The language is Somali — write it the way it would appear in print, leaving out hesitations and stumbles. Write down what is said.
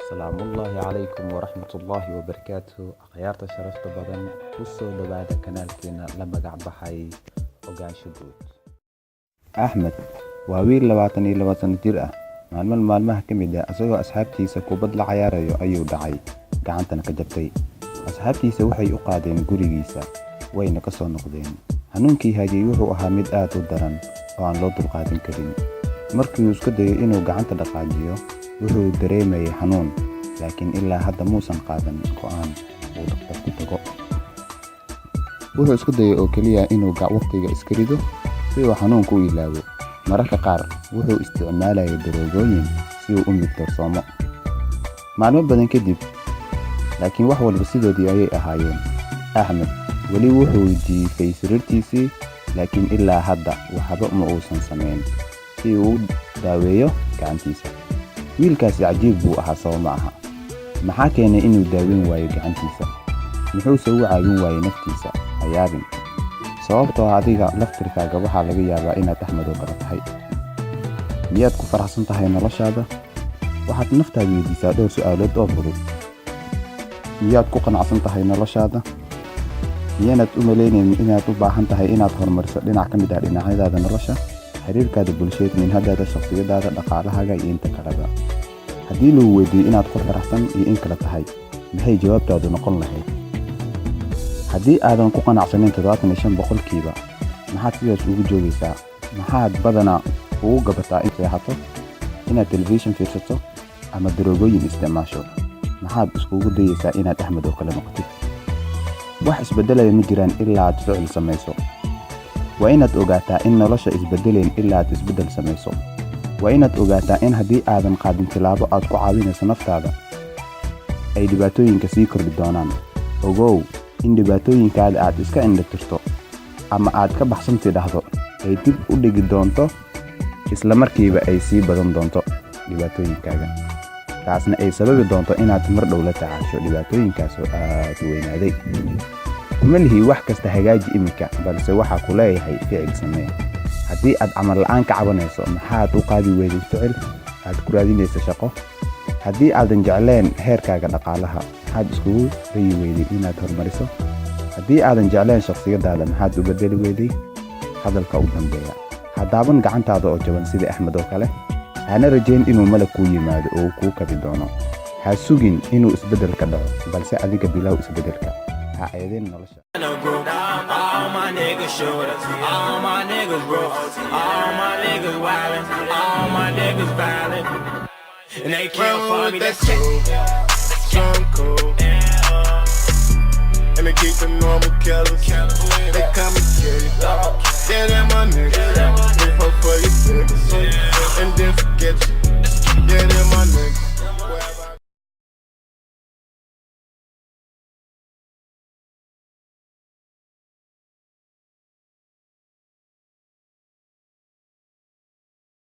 Asalaamullaahi calaykum waraxmatullaahi wabarakaatu. Akhyaarta sharafta badan, ku soo dhowaada kanaalkeena la magac baxay Ogaansho Guud. Axmed waa wiil 22 sano jir ah. Maalmo maalmaha ka mid ah, isagoo asxaabtiisa kubad la cayaarayo ayuu dhacay, gacantana ka jabtay. Asxaabtiisa waxay u qaadeen gurigiisa, wayna ka soo noqdeen. Xanuunkii hayay wuxuu ahaa mid aad u daran oo aan loo dulqaadan karin. Markii uu isku dayo inuu gacanta dhaqaajiyo, wuxuu dareemayay xanuun, laakiin ilaa hadda muusan qaadan go'aan uu dhakhtar ku tago. Wuxuu isku dayay oo keliya inuu waqtiga iska rido si uu xanuunka u ilaawo. Mararka qaar wuxuu isticmaalayay daroogooyin si uu u miyir-doorsoomo. Maalmo badan kadib, laakiin wax walba sidoodii ayay ahaayeen. Axmed weli wuxuu jiifay sariirtiisii, laakiin ilaa hadda waxba ma uusan samayn si uu u daaweeyo gacantiisa. Wiilkaasi cajiib buu ahaa, sow ma aha? Maxaa keenay inuu daaweyn waayo gacantiisa? Muxuuse u caawin waayey naftiisa? Ha yaabin, sababtoo ah adiga laftirkaaga waxaa laga yaabaa inaad Axmed oo kale tahay. Miyaad ku faraxsan tahay noloshaada? Waxaad naftaada weydiisaa dhowr su'aalood oo fudud. Miyaad ku qanacsan tahay noloshaada? Miyaanad u malaynaynin inaad u baahan tahay inaad horumariso dhinac ka mid ah dhinacyadaada nolosha, xiriirkaada bulsheed, minhadaada, shakhsiyadaada, dhaqaalahaaga iyo inta kaleba? Haddii lagu weydiiyo inaad qof faraxsan iyo in kale tahay, maxay jawaabtaadu noqon lahayd? Haddii aadan ku qanacsanayn 75%, maxaad sidaas ugu joogaysaa? Maxaad badanaa ugu gabataa in seexato, inaad telefishin fiirsato ama daroogooyin isticmaasho? Maxaad iskugu dayaysaa inaad Axmed oo kale noqotid? Wax isbeddelaya ma jiraan ilaa aad ficil samayso. Waa inaad ogaataa in nolosha isbeddelayn ilaa aad isbeddel samayso. Waa inaad ogaataa in haddii aadan qaadin tilaabo aad ku caawinayso naftaada, ay dhibaatooyinka sii kordhi doonaan. Ogow in dhibaatooyinkaada aad iska indhatirto ama aad ka baxsan tidhaahdo ay dib u dhigi doonto, isla markiiba ay sii badan doonto dhibaatooyinkaaga, taasna ay sababi doonto inaad mar dhow la tacaasho dhibaatooyinkaas oo aad u weynaaday. Kuma lihi wax kasta hagaaji iminka, balse waxaa ku leeyahay ficil samee. Haddii aad camal la'aan ka cabanayso, maxaad u qaadi weyday ficil aad ku raadinayso shaqo? Haddii aadan jecleen heerkaaga dhaqaalaha, maxaad iskugu dayi weyday inaad horumariso? Haddii aadan jecleen shakhsiyadaada, maxaad u bedeli weyday? Hadalka u dambeeya: ha daawan gacantaada oo jaban sida Axmed oo kale, hana rajayn inuu malag kuu yimaado oo uu kuu kabi doono. Ha sugin inuu isbeddelka dhaco, balse adiga bilow isbeddelka. Ha eedeyn nolosha. All my niggas shooters, all my niggas ruthless, all my niggas wildin', all my niggas violent. And they can't find me, that's check. Some cool. And they keep the normal killers. They come and kill you. Yeah, them my niggas. They fuck for your niggas. And then forget.